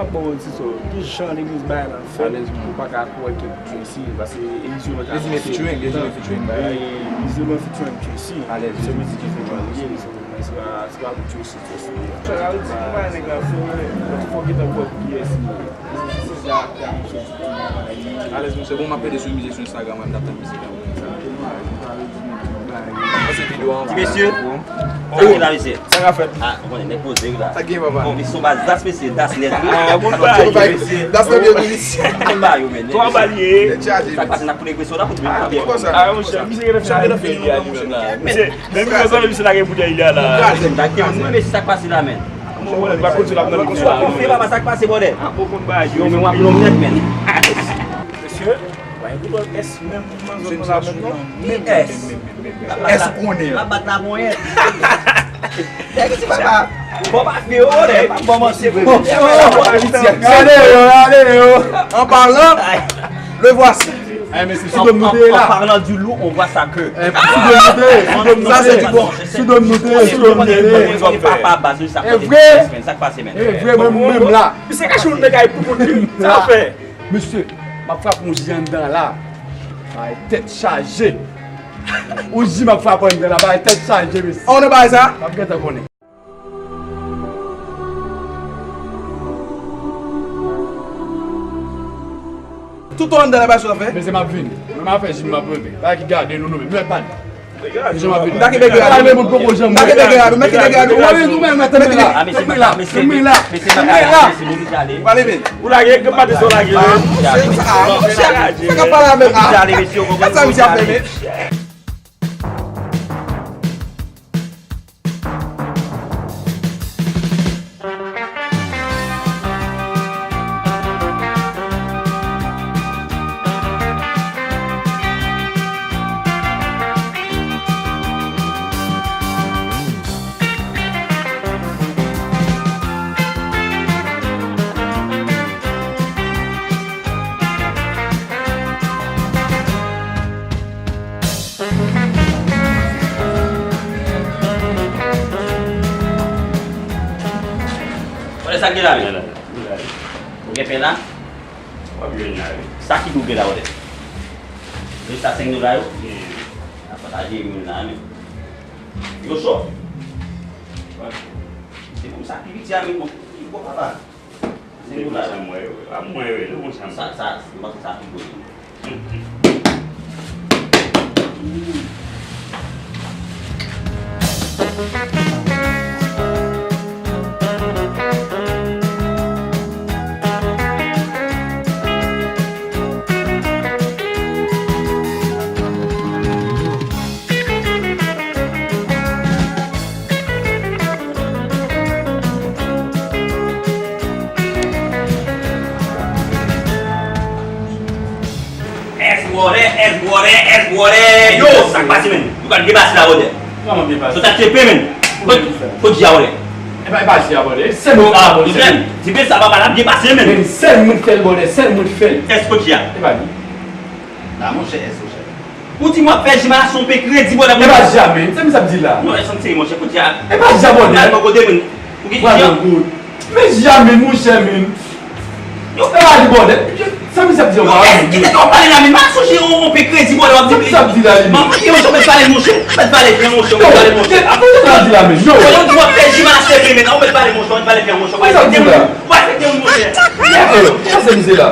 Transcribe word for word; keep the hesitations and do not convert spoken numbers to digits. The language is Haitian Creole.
Bon, ti so, ki jan legliz bay la fè, ou pa ka kwè ke Tracy, paske Eziman ka Eziman featuring, Eziman featuring bay la. Eziman featuring Tracy. Alèz, se mizik ki fè jan li ye, se pa, se pa pou Tracy, Tracy. Sa vle di, nou bay nèg la fè, fò gentan wè kiyès li ye. Se sa, se sa. Alèz, monchè, bon, m ap pede sou mizik sou Instagram, m ap tann mizik la. Ti mesye. Sa k ap fèt? Ah, ou konnen, nèg poze wi la. Sa gen, papa? Bon, misyon baz das, mesye, das nèt wi. Ah, bon, ba yo, mesye. Das nèt yo, mesye. Bon, ba yo, men. Twa bal ye. Sa k pase, n ap pran enpresyon, n ap pran enpresyon. Ah, monchè, misye gen fè sa, li fè li a li menm la. Mesye, men misye, misye lage bouda li a la. Mesye, sa k pase la, men? Bon, bon, ba kontinye ap nan misye la. Konfye, papa, sa k pase, bòdè? Ah, bon, bon, ba yo. Yo, men w ap long nèt, men. Mesye. Wè, S menm pou manzè nan la menm non. Ki S? S ou konnen. L ap bat la ponyèt. Nèg isi papa. Bon pa fè yo, nèg pa bon manti vre. Gade yo, gade yo. An palan, le vwasi. Ay, mesye, sou do m nou te ye la. En parlant du loup, on voit sa queue. Eh, sou do m nou te ye, sou do m nou te ye. Sa se di bon. Sou do m nou te ye, sou do m nou te ye. Papa baz, sa. E vre. Sa k pase, men? E vre, mwen menm la. Misye kache yon nèg ay pou kont li. Sa fè. Mesye, m ap frape yon zi anndan la. Ay, tèt chaje. Yon zi m ap frape anndan la, bay tèt chaje, mesye. Ou nan bay sa? M ap gentan konnen. Tout ou anndan la, bay sa w fè? Mesye, m ap vini. Mwen m ap fè zi m ap leve. Bagay ki gade nou, nou menm. Nou wè pa nou. M ta kenbe gade. M ta kenbe gade. M ta kenbe gade. M ta kenbe gade. Ou wè nou menm, mete la. Mete la. Mete la. Mete la. Pa leve. Ou lage, gen pa de son lage. Sa ka pale avè m. Sa misye ap fè, men. Wè sa k gen la menm. Ou gen pen la? W ap jwenn la wi. Sa ki dou gen la wè? Jis sa senk dola yo? A pataje youn la menm. Yo cho? Se pou sa pi piti a menm bon. Bon papa. Senk dola yo. Sa mwen yo, a mwen yo, nou konn sa. Sa, sa, m panse sa pi bon. S brother, S brother, S brother. Yo, sa k pase, menn? Nou pral depase la, brother. Kòman depase? Sot ak chepe, menn. Kot, kot J a, brother? E pa, e pa J a, brother. Se nou a, brother. Ti pè sa, papa, n ap depase, menn. Menn, sèl moun k fè l, brother. Sèl moun k fè l. S kot J a? E pa li. La, monchè, S, monchè. Ou di m w ap fè jimalasyon, w pe kredi, brother. E pa J a, menn. Se m sa ap di la. Non, S, ann serye, monchè. Kot J a? E pa J a, brother. Al bò kote, menn. Ou gen J a? Men J a menm, monchè, menm. Yo fè la li bòdè. Sa misye ap di ankò? Kite kòm pale la, menm. M ap sonje yon, yon pe kredi bòdè, w ap di. Sa misye ap di la, li menm? Monchè, ou mèt pale, monchè. Ou mèt pale byen, monchè. Ou mèt pale, monchè. Sa misye ap di la, menm? Yo, yo di w ap fè jimalasyon, menm. Ou mèt pale, monchè. Ou mèt pale byen, monchè. Ou mèt afekte moun. Ou afekte moun, monchè. Yo, sa se misye la.